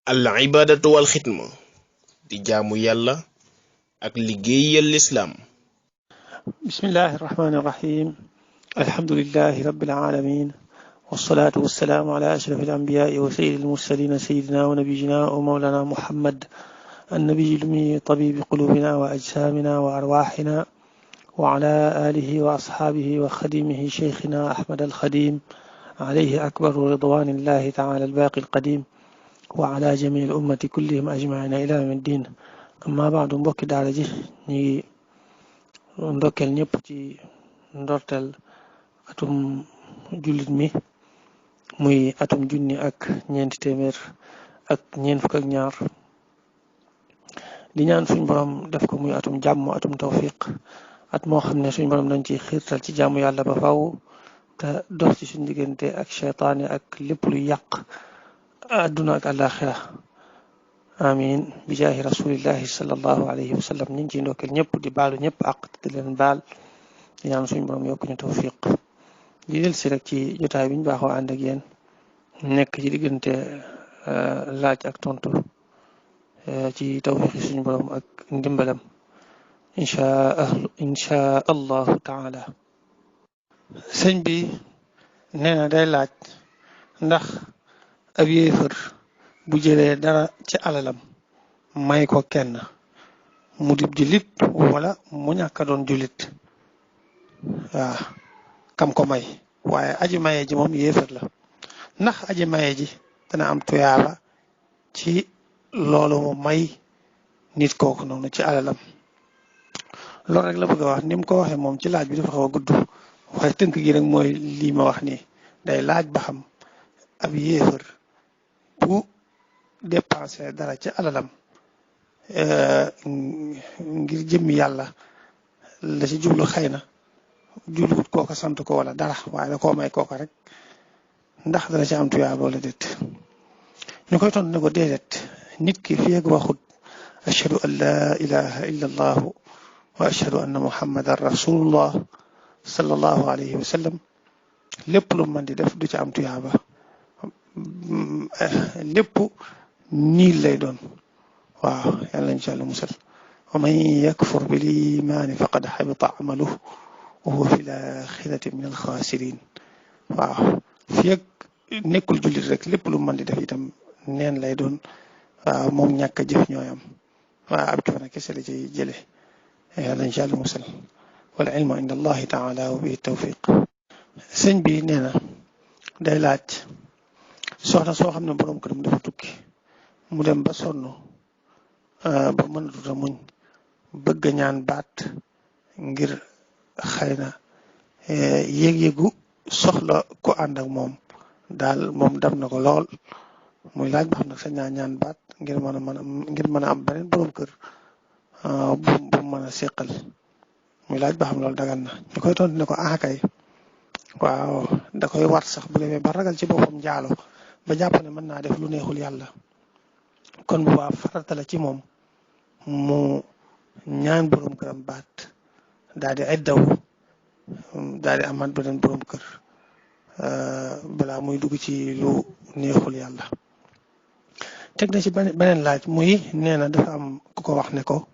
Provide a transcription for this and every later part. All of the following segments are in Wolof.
al ibadatu wal xidma di jaamu yàlla ak liggéeyal lislaam. bismillahi irrahmani irrahim alhamdulilahi rabbil alamin wasalaatu wasalaamu ala ashraf alambiyaai wa sayyidi almursalina sayidina wa nabiyina wa mawlana muhammad annabiyi lumi tabibi qulubina wa ajsamina wa arwaxina wa ala alihi wa asxaabihi wa xadimihi cheikhina ahmad alxadim alayhi akbaru ridwanillahi taala albaqi alqadim wa ala jamii ummati kullihim ajmaina ila yawmi ddin amma baadu mbokki daara ji ñi ndokkeel ñëpp ci ndorteel atum jullit mi muy atum junni ak ñeenti téeméer ak ñeent fukk ak ñaar di ñaan suñ borom def ko muy atum jàmm atum tawfiq at moo xam ne suñ borom dañ ci xiirtal ci jàmm yàlla ba faw te dox ci suñ diggante ak cheytaane ak lépp lu yàq adduna ak àllaaxira amin bi jaahi rasulillahi sallallahu alayhi wa sallam ñu ngi ciy ndokkeel ñëpp di baalu ñëpp ak di leen baal di ñaan suñu borom yokk ñu tawfiq di del si rek ci jotaay bi ñu baaxoo ànd ak yéen nekk ci diggante laaj ak tontu ci tawfiqi suñu borom ak ndimbalam insha allahu taala. sëñ bi nee na day laaj ndax ab yéefar bu jëlee dara ci alalam may ko kenn mu dib jullit wala mu ñàkk a doon jullit waaw kam ko may waaye aji maye ji moom yéefar la ndax aji maye ji dana am tuyaaba ci loolu mu may nit kooku noonu ci alalam. loolu rek la bëgg a wax ni mu ko waxee moom ci laaj bi dafa xaw a gudd waaye tënk gi rek mooy lii ma wax nii day laaj ba xam ab yéefar bu dépensé dara ci alalam ngir jëmmi yàlla la ci jublu xëy na jubluwut kooka sant ko wala dara waaye da koo may kooka rek ndax dana ci am tuyaaba wala déet. ñu koy tontu ne ko déedéet nit ki fi ak waxut ashhadu an la ilaha illa allahu wa ashhadu anna muhammadan rasulullah sallallahu alayhi wa sallam lépp lu mën di def du ci am tuyaaba lépp niil lay doon waaw yàlla incha allah musal wa man yakfur bil imaani faqad xabita amaluhu wa huwa fi l axirati min alxaasirin waaw fii ak nekkul jullit rek lépp lu mën di def itam neen lay doon waaw moom ñàkk a jëf ñooyam waaw ab coono kese la ciy jële yàlla incha allah musal wal ilmu inda allahi taala wa bihi tawfiq. sëñ bi nee na day laaj soxna soo xam ne borom këram dafa tukki mu dem ba sonn ba mënatut a muñ bëgg a ñaan baat ngir xëy na yéeg-yéegu soxla ko ànd ak moom daal moom dab na ko lool muy laaj ba xam nag sañ naa ñaan baat ngir mën a am beneen borom kër bu mën a seqal muy laaj ba xam loolu dagan na ñu koy tontu ne ko kay waaw da koy war sax bu demee ba ragal ci boppam njaalo ba jàpp ne mën naa def lu neexul yàlla kon bu baax farata la ci moom mu ñaan borom këram baat daal di ay daw daal di amaat beneen borom kër balaa muy dugg ci lu neexul yàlla. teg na ci beneen laaj muy nee na dafa am ku ko wax ne ko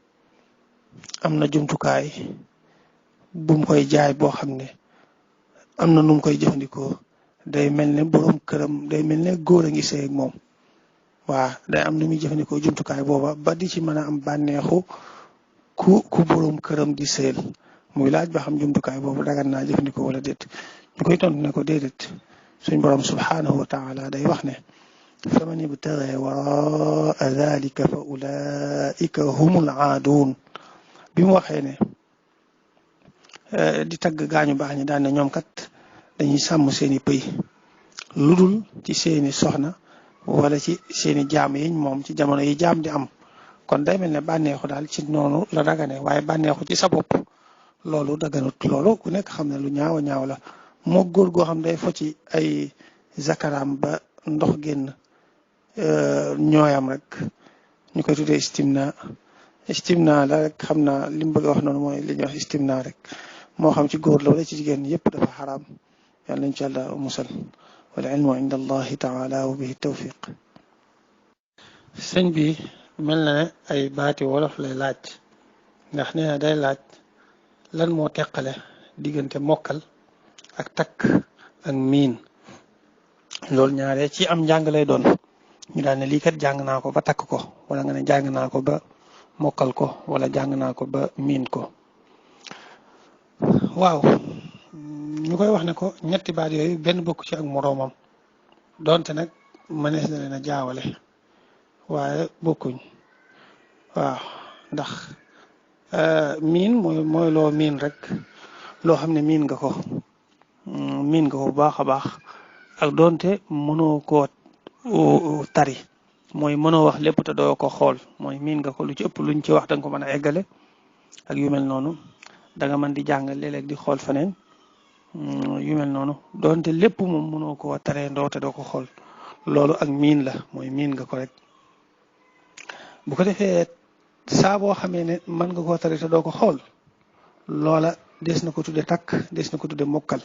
am na jumtukaay bu mu koy jaay boo xam ne am na nu mu koy jëfandikoo day mel ne borom këram day mel ne góor a ngi sëy ak moom waa day am nu muy jëfandikoo jumtukaay booba ba di ci mën a am bànneexu ku borom këram di sëyal muy laaj ba xam jumtukaay boobu dagan naa jëfandikoo wala déet. ñu koy tontu ne ko déedéet suñ borom subhanahu wa taala day wax ne faman ibtaga waraa dalika fa ulaika humul aaduun bi mu waxee ne di tagg gaañu baax ñi daan ne ñoom kat dañuy sàmm seeni pëy lu dul ci seeni soxna wala ci seeni jaam yiñ moom ci jamono yi jaam di am kon day mel ne bànneexu daal ci noonu la dagane waaye bànneexu ci sa bopp loolu daganut loolu ku nekk xam ne lu ñaaw a ñaaw la moo góor goo xam day fo ci ay zakaram ba ndox génn ñooyam rek ñu koy tuddee istimna la rek xam naa li mu bëgg a wax noonu mooy li ñuy wax istimna rek moo xam ci góor la wala ci jigéen yëpp dafa xaraam yàlla incha allah musal wal ilmu inda allahi taala wa bihi tawfiq. sëñ bi mel na ne ay baati wolof lay laaj ndax nee na day laaj lan moo teqale diggante mokkal ak takk ak miin. loolu ñaare ci am njàng lay doon ñu daal ne lii kat jàng naa ko ba takk ko wala nga ne jàng naa ko ba mokkal ko wala jàng naa ko ba miin ko. waaw ñu koy wax ne ko ñetti baat yooyu benn bokk ci ak moroomam donte nag mënees na leen a jaawale waaye bokkuñ. waaw ndax miin mooy loo miin rek loo xam ne miin nga ko bu baax a baax ak doonte mënoo koo tari mooy mënoo wax lépp te doo ko xool mooy miin nga ko lu ci ëpp luñ ci wax danga ko mën a eggale ak yu mel noonu da nga mën di jàng léeg-léeg di xool feneen yu mel noonu doonte lépp moom mënoo koo taree ndoo te doo ko xool loolu ak miin la mooy miin nga ko rek. bu ko defee saa boo xamee ne mën nga koo tari te doo ko xool loola des na ko tudde takk des na ko tudde mokkal.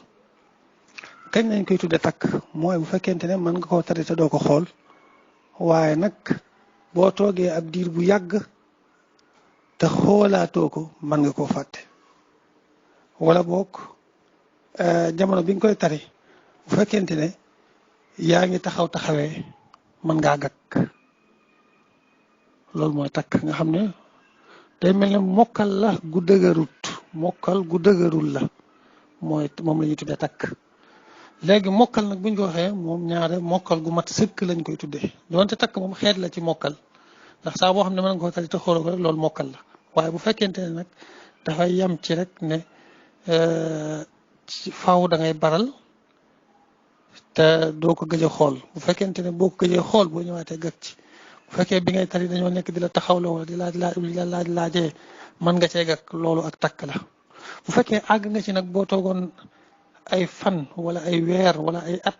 kañ lañ koy tudde takk mooy bu fekkente ne mën nga koo tari te doo ko xool waaye nag boo toogee ab diir bu yàgg te xoolaatoo ko mën nga koo fàtte wala boog jamono bi nga koy tari bu fekkente ne yaa ngi taxawee mën ngaa gàkk. loolu mooy takk nga xam ne day mel ne mokkal la gu dëgërut mokkal gu dëgërul la moom la ñuy tuddee takk. léegi mokkal nag bu ñu ko waxee moom ñaare mokkal gu mat sëkk lañ koy tuddee doonte takk moom xeet la ci mokkal ndax saa boo xam ne mën nga ko tari te xooloo ko rek loolu mokkal la waaye bu fekkente ne nag dafay yem ci rek ne faaw da ngay baral te doo ko gëj a xool bu fekkente ne boo ko gëjee xool boo ñëwaatee gàkk ci. bu fekkee bi ngay tari dañoo nekk di la taxawloo wala di laajee mën nga cee gàkk loolu ak takk la bu fekkee àgg nga ci nag boo toogoon ay fan wala ay weer wala ay at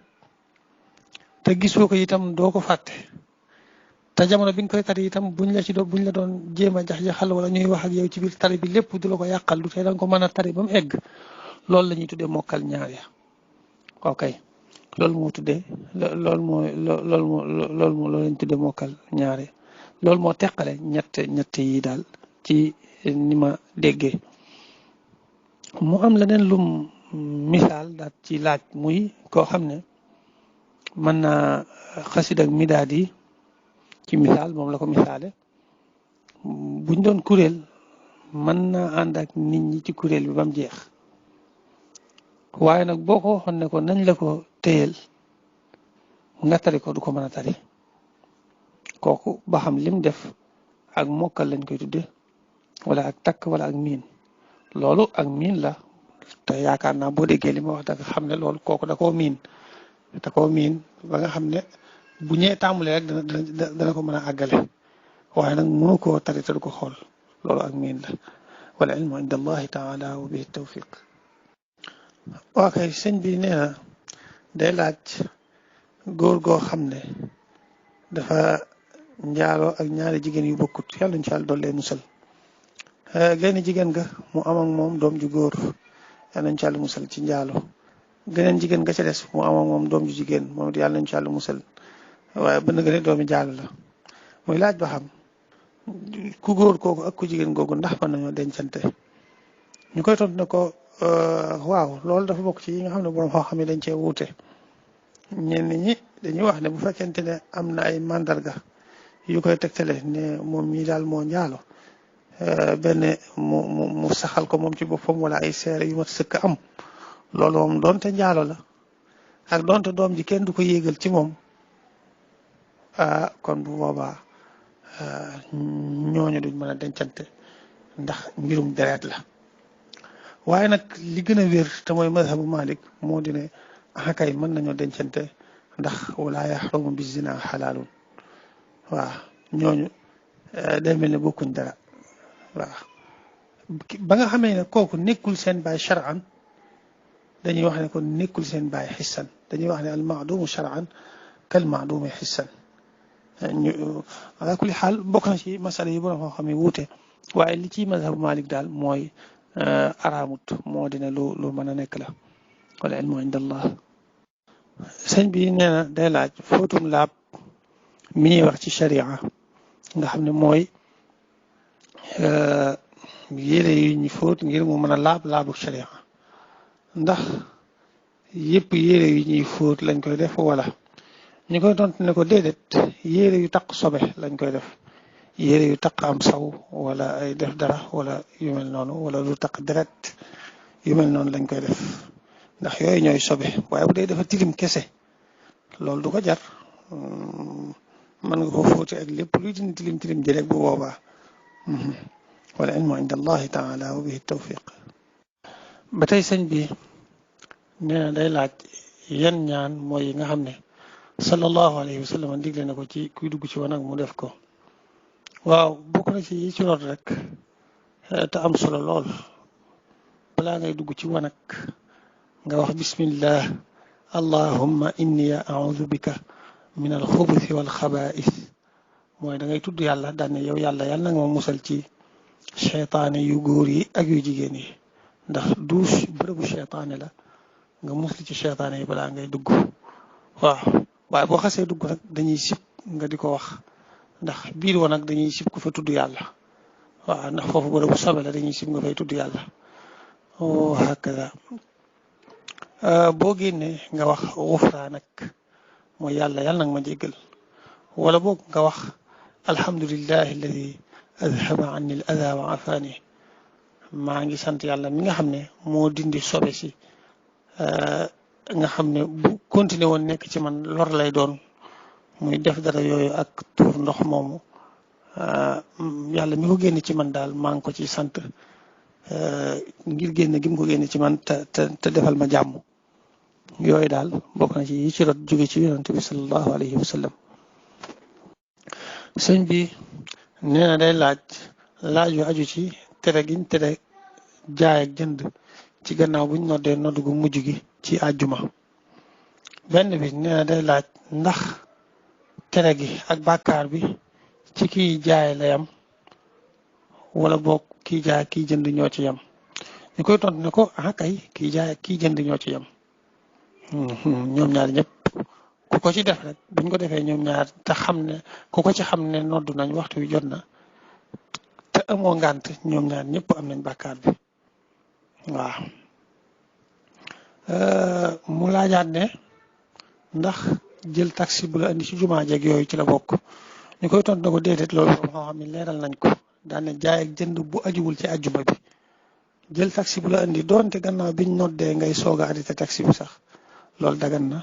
te gisoo ko itam doo ko fàtte te jamono bi nga koy tari itam buñ la doon jéem a jax-jaxal wala ñuy wax ak yow ci biir tari bi lépp du la ko yàqal du tey da nga ko mën a tari ba mu egg loolu la ñuy tuddee mokkal ñaar ya ok loolu moo tuddee loolu lañ tuddee mokkal ñaare loolu moo teqale ñett yi daal ci ni ma déggee. mu am leneen lum misaal daal ci laaj muy koo xam ne mën naa xasida ak midaad yi ci misaal moom la ko misaale buñ doon kuréel mën naa ànd ak nit ñi ci kuréel bi ba mu jeex waaye nag boo ko waxoon ne ko nañ la ko téyel nga tari ko du ko mën a tari kooku ba xam lim def ak mokkal lañ koy tudde wala ak takk wala ak miin loolu ak miin la te yaakaar naa boo déggee li ma wax da nga xam ne loolu kooku da koo miin ba nga xam ne bu ñëwee tàmbalee rek dana ko mën a àggale waaye nag mënu koo tari te du ko xool loolu ak miin la wal ilmu inda allahi taala wa bihi tawfiq. waa kay sëñ bi nee na day laaj góor goo xam ne dafa njaaloo ak ñaari jigéen yu bokkut yàlla incha allah doon leen musal genn jigéen ga mu am ak moom doom ju góor yàlla incha allah musal ci njaaloo geneen jigéen ga ca des mu am ak moom doom ju jigéen moom it yàlla incha allah musal waaye ba nga ne doomi jaalo la muy laaj ba xam ku góor kooku ak ku jigéen googu ndax mën nañoo dencante ñu koy tontu ne ko waaw loolu dafa bokk ci yi nga xam ne borom xam-xam yi dañ cee wuute ñenn ñi dañuy wax ne bu fekkente ne am na ay mandarga yu koy tegtale ne moom mii daal moo njaalo benn mu saxal ko moom ci boppam wala ay seere yu mat sëkk am loolu moom doonte njaalo la ak doonte doom ji kenn du ko yéegal ci moom kon bu boobaa ñooñu duñ mën a dencante ndax mbirum deret la waaye nag li gën a wér te mooy mazhabu Malik moo di ne kay mën nañoo dencante ndax wala yaxrumu bi zina xalaalun waaw ñooñu day mel ne bokkuñ dara waaw ba nga xamee ne kooku nekkul seen baay shar'an dañuy wax ne kon nekkul seen baay xissan dañuy wax ne al maadumu shar'an kal maadumi xissan ñu ala kulli xaal bokk na ci masala yi borom xam-xam yi wuute waaye li ci mazhabu Malik daal mooy araamut moo dina lu mën a nekk la wala ilmu inda allah. sëñ bi nee na day laaj fóotum laab mi ñuy wax ci sharia nga xam ne mooy yére yu ñu fóot ngir mu mën a laabu sharia ndax yëpp yére yu ñuy fóot lañ koy def wala ñu koy tontu ne ko déedéet yére yu taq sobe lañ koy def yére yu taq am saw wala ay def dara wala yu mel noonu wala lu taq deret yu mel noonu lañ koy def ndax yooyu ñooy sobe waaye bu dee dafa tilim kese loolu du ko jar mën nga ko fóote ak lépp luy dindi tilim tilim ji rek bu boobaa wal ilmu inda allahi taala wa bihi tawfiq ba tey sëñ bi nee na day laaj yan ñaan mooy yi nga xam ne sallallahu alayhi wa sallam digle na ko ci kuy dugg ci wanag mu def ko waaw bokk na ci yi ci rot rek te am solo lool balaa ngay dugg ci wanag nga wax bismillah allahumma inni a'udhu bika min alxubuthi wal xabaa'is mooy da ngay tudd yàlla daan ne yow yàlla yàlla nga ma musal ci cheytaane yu góor yi ak yu jigéen yi ndax douche bërëbu cheytaane la nga musli ci cheytaane yi balaa ngay dugg waaw waaye boo xasee dugg nag dañuy sib nga di ko wax ndax biir wa nag dañuy sib ku fa tudd yàlla waaw ndax foofu bërëbu sobe la dañuy sib nga fay tudd yàlla hakada boo génnee nga wax xufraanak mooy yàlla yàlla nag ma jéggal wala boog nga wax alhamdulillahi alladi adhaba anni al ada wa afaani maa ngi sant yàlla mi nga xam ne moo dindi sobe si nga xam ne bu continuer woon nekk ci man lor lay doon muy def dara yooyu ak tuur ndox moomu yàlla mi ko génn ci man daal maa ngi ko ci sant ngir génn gi mu ko génn ci man te defal ma jàmm yooyu daal bokk na ci yi ci rot jóge ci yonent bi sallallahu alayhi wa sallam sëñ bi nee na day laaj yu aju ci tere giñ tere jaay ak jënd ci gannaaw buñ noddee nodd gu mujj gi ci àjjuma benn bi nee na day laaj ndax tere gi ak bàkkaar bi ci kiy jaay la yam wala boog kiy jaay kiy jënd ñoo ci yam ñu koy tontu ne ko kay kiy jaay ak kiy jënd ñoo ci yam ñoom ñaar ñëpp ku ko ci def rek buñ ko defee ñoom ñaar te xam ne ku ko ci xam ne noddu nañ waxtu wi jot na te amoo ngànt ñoom ñaar ñëpp am nañ bàkkaar bi waaw mu laajaat ne ndax jël taxi bu la indi ci jumaa jeeg yooyu ci la bokk ñu koy tontu ne ko déedéet loolu boo xam ne leeral nañ ko daan ne jaay ak jënd bu ajuwul ci àjjuma bi jël taxi bu la indi doonte gannaaw biñ noddee ngay soog a arrêté taxi bi sax loolu dagan na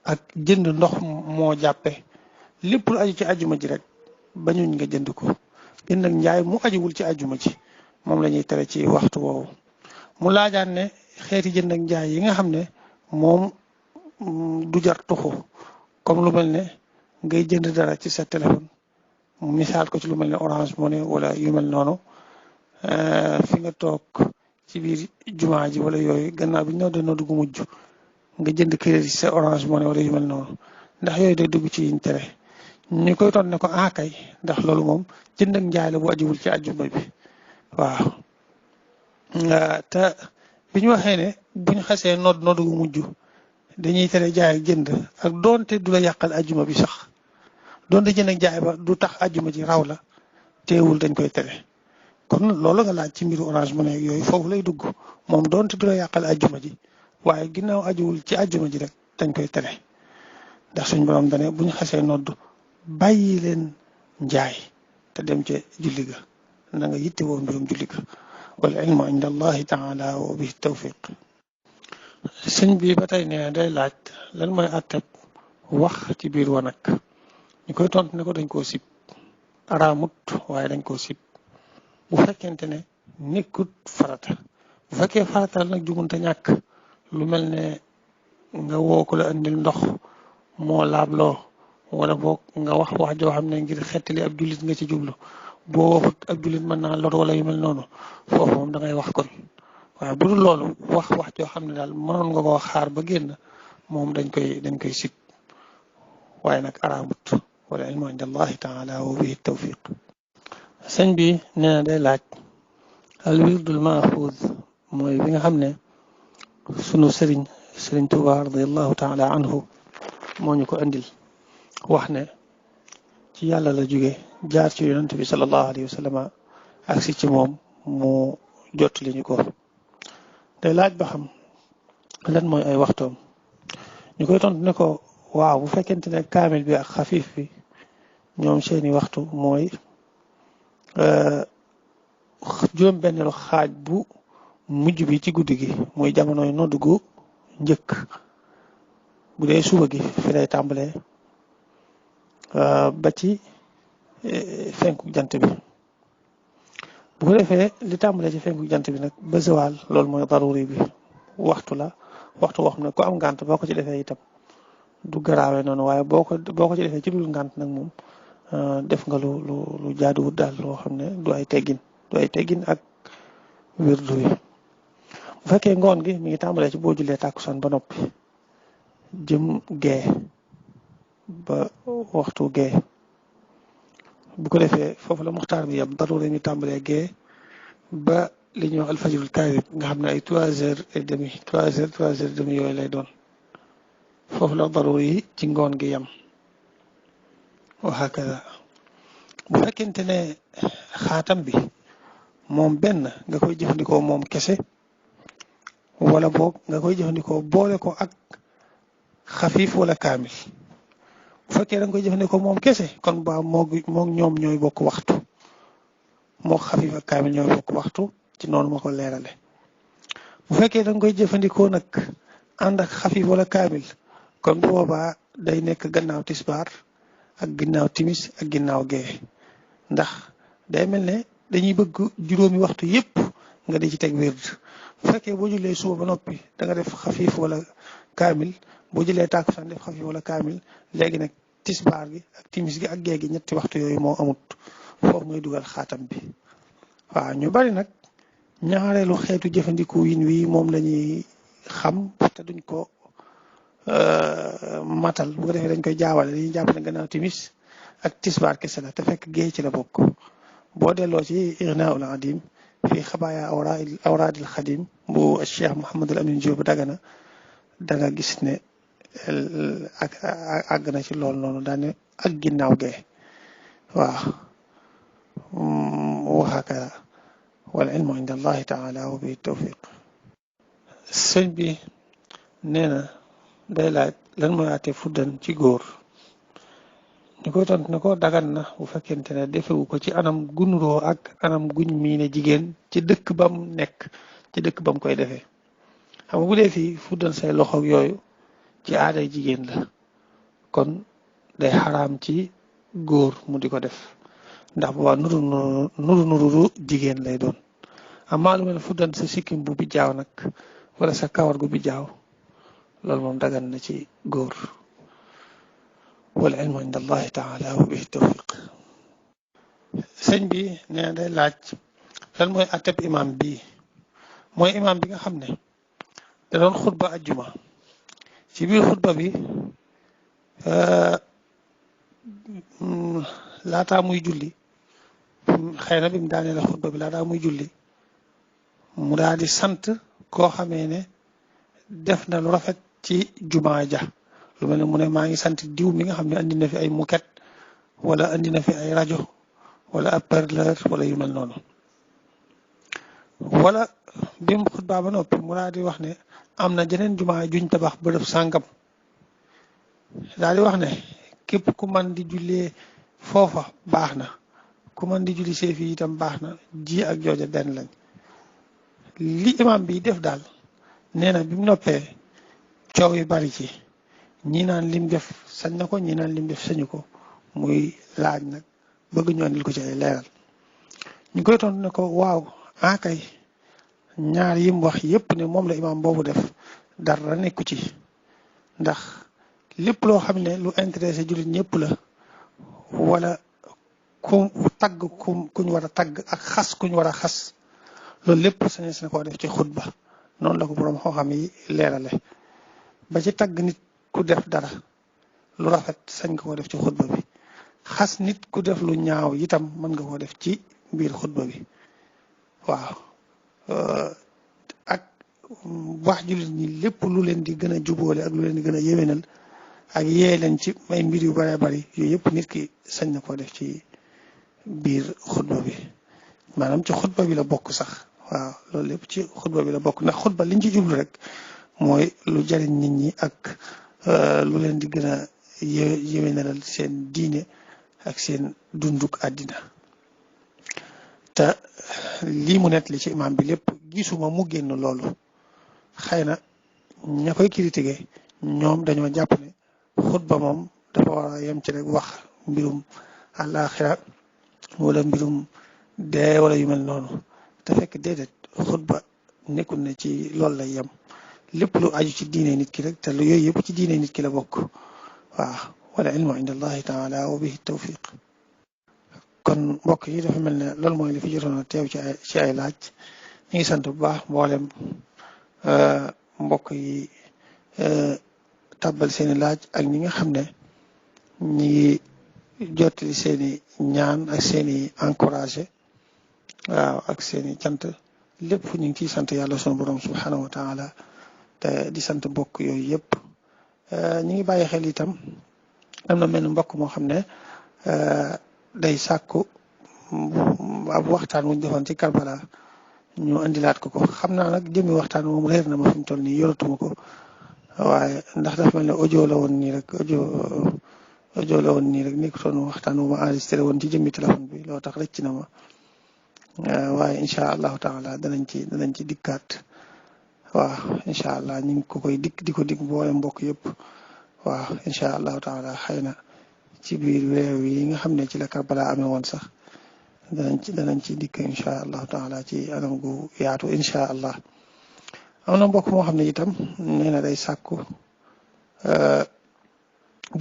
ak jënd ndox moo jàppe lépp lu aju ci àjjuma ji rek bañuñ nga jënd ko jënd ak njaay mu ajuwul ci àjjuma ji moom la ñuy tere ci waxtu woowu mu laajaan ne xeeti jënd ak njaay yi nga xam ne moom du jar tuxu comme lu mel ne ngay jënd dara ci sa téléphone mu misaal ko ci lu mel ne Orange Money wala yu mel noonu fi nga toog ci biir jumaa ji wala yooyu gannaaw bi ñoo doon dugg mujj nga jënd crédit sa Orange Money wala yu mel noonu ndax yooyu day dugg ci yiñ tere ñu koy toon ne ko kay ndax loolu moom jënd ak njaay la bu ajuwul ci àjjuma bi waaw te bi ñu waxee ne buñ xasee nodd gu mujj dañuy tere jaay ak jënd ak doonte du la yàqal àjjuma bi sax doonte jënd ak jaay ba du tax àjjuma ji raw la teewul dañ koy tere kon loolu nga laaj ci mbiru Orange Money ak yooyu foofu lay dugg moom doonte du la yàqal àjjuma ji waaye ginnaaw ajuwul ci àjjuma ji rek dañ koy tere ndax suñ borom dane buñ xasee nodd bàyyi leen njaay te dem ca julli ga na nga yitte woo mbirum julli ga wal ilmu inda allahi taala wa bihi tawfiq sëñ bi ba tey nee day laaj lan mooy àtteb wax ci biir wanag ñu koy tontu ne ko dañ koo sib araamut waaye dañ koo sib bu fekkente ne nekkut farata bu fekkee farata nag jumunte ñàkk lu mel ne nga woo ko la andil ndox moo laabloo wala boog nga wax joo xam ne ngir xettali ab jullit nga ci jublu boo waxut ab jullit mën naa lor wala yu mel noonu foofu moom da ngay wax kon waaye bu dul loolu wax joo xam ne daal mënoon nga koo xaar ba génn moom dañ koy sib waaye nag araamut wala ilmu inda allahi taala wa bihi tawfiq sëñ bi nee na day laaj al wirdul maaxuud mooy bi nga xam ne sunu sëriñ Tuubaa radiyallahu taala anhu moo ñu ko andil wax ne ci yàlla la jóge jaar ci yonent bi sallallahu alayhi wa sallam ak si ci moom mu jot li ñu ko day laaj ba xam lan mooy ay waxtoom ñu koy tontu ne ko waaw bu fekkente ne kaamil bi ak xafiif bi ñoom seeni waxtu mooy juróom benneelu xaaj bu mujj bi ci guddi gi muy jamonoy nodd gu njëkk bu dee suba gi fi lay tàmbalee ba ci fenku jant bi bu ko defee li tàmbalee ci fenku jant bi nag ba zawal loolu mooy daruri bi waxtu la waxtu boo xam ne ku am ngànt boo ko ci defee itam du garaawe noonu waaye boo ko ci defee ci dul ngànt nag moom def nga lu jaaduwut daal loo xam ne du ay teggin ak wirdu wi bu fekkee ngoon gi mi ngi tàmbalee ci boo jullee tàkkusaan ba noppi jëm gee ba waxtu gee bu ko defee foofu la muxtaar bi yam daruri mi tàmbalee gee ba li ñuy wax alfajrul kaadib nga xam ne ay 3h30 3h yooyu lay doon foofu la daruri yi ci ngoon gi yam wa hakada bu fekkente ne xaatam bi moom benn nga koy jëfandikoo moom kese wala boog nga koy jëfandikoo boole ko ak xafiif wala kaamil bu fekkee da nga koy jëfandikoo moom kese kon ba moog ñoom ñooy bokk waxtu moog xafiif ak kaamil ñooy bokk waxtu ci noonu ma ko leerale bu fekkee da nga koy jëfandikoo nag ànd ak xafiif wala kaamil kon bu boobaa day nekk gannaaw tisbaar ak ginnaaw timis ak ginnaaw gee ndax day mel ne dañuy bëgg juróomi waxtu yépp nga di ci teg wird bu fekkee boo jullee suba ba noppi da nga def xafiif wala kaamil boo jëlee tàkkusaan def xafiif wala kaamil léegi nag tisbaar gi ak timis gi ak gee gi ñetti waxtu yooyu moo amut foofu ngay dugal xaatam bi waaw ñu bari nag ñaareelu xeetu jëfandiku yin wi moom lañuy xam te duñ ko matal bu ko defee dañ koy jaawale dañuy jàpp ne gannaaw timis ak tisbaar kese la te fekk gee ci la bokk boo delloo ci Ighnaaul Adim fii xabaaya awraadil xadim bu Cheikh Mouhamadul Amin Diop Dagana da nga gis ne ak àgg na ci loolu noonu daane ak ginnaaw gee waaw wa hakada wal ilmu inda allahi taala wa bi tawfiq sëñ bi nee na day laaj lan mooy àtte fuddan ci góor ñu koy tontu ne ko dagan na bu fekkente ne defewu ko ci anam gunuroo ak anam guñ miine jigéen ci dëkk bam nekk ci dëkk bam koy defee xam nga bu dee fii fuddan say loxo yooyu ci aaday jigéen la kon day xaraam ci góor mu di ko def ndax boobaa nuru jigéen lay doon amaa lu mel ne fuddan sa sikkim bu bijjaaw nag wala sa kawar gu bijjaaw loolu moom dagan na ci góor wal ilmu inda allahi taala wa bihi tawfiq sëñ bi nee na day laaj lan mooy atteb imam bi mooy imam bi nga xam ne da doon xutba ajjuma ci biir xutba bi laataa muy julli xëy na bi mu daanee la xutba bi laataa muy julli mu daal di sant koo xamee ne def na lu rafet ci jumaa ja lu mel ne mu ne maa ngi sant diw mi nga xam ne andi na fi ay muket wala andi na fi ay rajo wala ab parleur wala yu mel noonu wala bi mu xutbaa ba noppi mu daal di wax ne am na jeneen jumaa juñ tabax bërëb sàngam daal di wax ne képp ku man di jullee foofa baax na ku man di julli see fii itam baax na ji ak jooja benn lañ li imam bi def daal nee na bi mu noppee coow yu bari ci ñi naan lim def sañ na ko ñi naan lim def sañu ko muy laaj nag bëgg ñu andil ko ci ay leeral ñu koy tontu ne ko waaw kay ñaar yim wax yépp ne moom la imam boobu def dara nekku ci ndax lépp loo xam ne lu intéressé jullit ñëpp la wala ku tagg kuñ war a tagg ak xas kuñ war a xas loolu lépp sañes na koo def ci xutba noonu la ko boroom xam-xam yi leerale ba ci tagg nit ku def dara lu rafet sañ nga koo def ci xutba bi xas nit ku def lu ñaaw itam mën nga koo def ci biir xutba bi waaw ak wax jullit ñi lépp lu leen di gën a jubóole ak lu leen di gën a yéwénal ak yee leen ci may mbir yu bëree bëri yooyu yëpp nit ki sañ na koo def ci biir xutba bi maanaam ci xutba bi la bokk sax waaw loolu lépp ci xutba bi la bokk ndax xutba liñ ci jublu rek mooy lu jariñ nit ñi ak lu leen di gën a yéwénalal seen diine ak seen dunduk àddina te lii mu net li ci imaam bi lépp gisuma mu génn loolu xëy na ña koy critiquer ñoom dañoo jàpp ne xutba moom dafa war a yem ci rek wax mbirum àllaaxira wala mbirum dee wala yu mel noonu te fekk déedéet xutba nekkul ne ci loolu lay yem lépp lu aju ci diine nit ki rek te lu yooyu yëpp ci diine nit ki la bokk waaw wala ilmu inda allahi taala wa bihi tawfiq kon mbokk yi dafa mel ne loolu mooy li fi jotoon a teew ci ay laaj ñu ngi sant bu baax mboolem mbokk yi tàbbal seeni laaj ak ñi nga xam ne ñi ngi jottali seeni ñaan ak seeni encouragé waaw ak seeni cant lépp ñu ngi ciy sant yàlla sunu borom subhanahu wa taala te di sant mbokk yooyu yëpp ñi ngi bàyyi xel itam am na mel ni mbokk moo xam ne day sàkku ab waxtaan wuñ defoon ci Karbala ñu indilaat ko xam naa nag jëmi waxtaan moom leer na ma fi mu toll nii yoratuma ko waaye ndax dafa mel ne audio la woon nii rek audio la woon nii rek nekkutoon waxtaan wu ma enregistré woon ci jëmmi téléphone bi loo tax rëcc na ma waaye incha allahu taala danañ ci dikkaat waaw incha allah ñu ngi ko koy di ko dig mboole mbokk yëpp waaw incha allahu taala xëy na ci biir weer yi nga xam ne ci la Karbala amee woon sax danañ ci dikk incha allahu taala ci anam gu yaatu incha allah am na mbokk moo xam ne itam nee na day sàkku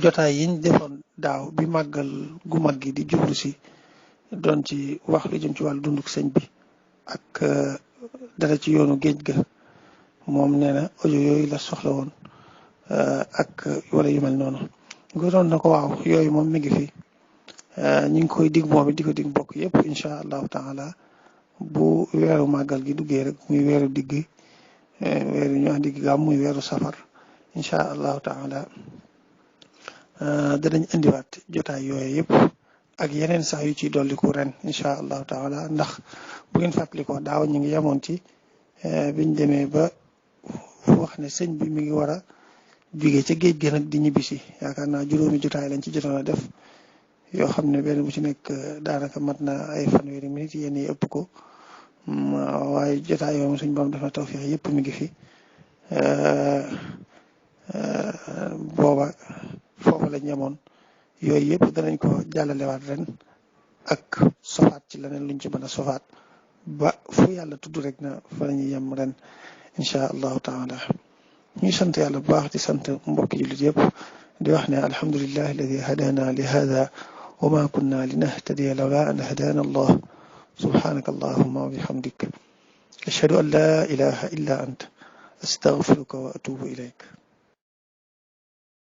jotaay yiñ defoon daaw bi màggal gu mag gi di jublu si doon ci wax lu jëm ci wàllu dunduk sëñ bi ak dara ci yoonu géej ga moom nee na audio yooyu la soxla woon ak wala yu mel noonu nga doon na ko waaw yooyu moom mi ngi fi ñu ngi koy dig moom it di ko dig mbokk yëpp incha allahu taala bu weeru màggal gi duggee rek muy weeru digg weeru ñu wax digg gàmm muy weeru safar incha allahu taala danañ indiwaat jotaay yooyu yëpp ak yeneen sax yu ci dolliku ren incha allahu taala ndax bu ngeen fàttalikoo daaw ñu ngi yemoon ci biñ demee ba wax ne sëñ bi mi ngi war a jóge ca géej gi nag di ñibbisi yaakaar naa juróomi jotaay lañ ci jotoon a def yoo xam ne benn bu ci nekk daanaka mat na ay fanweeri minutes yéen yi ëpp ko waaye jotaay yooyu suñ borom def na tawfiix yëpp mi ngi fi booba foofu lañ yemoon yooyu yëpp danañ ko jàllalewaat ren ak sofaat ci leneen luñ ci mën a sofaat ba fu yàlla tudd rek na fa la ñuy yem ren incha allahu taala ñuy sant yàlla bu baax di sant mbokki jullit yëpp di wax ne alhamdulillahi alladi hadana li hada wa ma kunna linahtadiya lawla an hadana allah subhanaka allahumma wa bihamdik ashhadu an la ilaha illa ant astaghfiruka wa atubu ilayk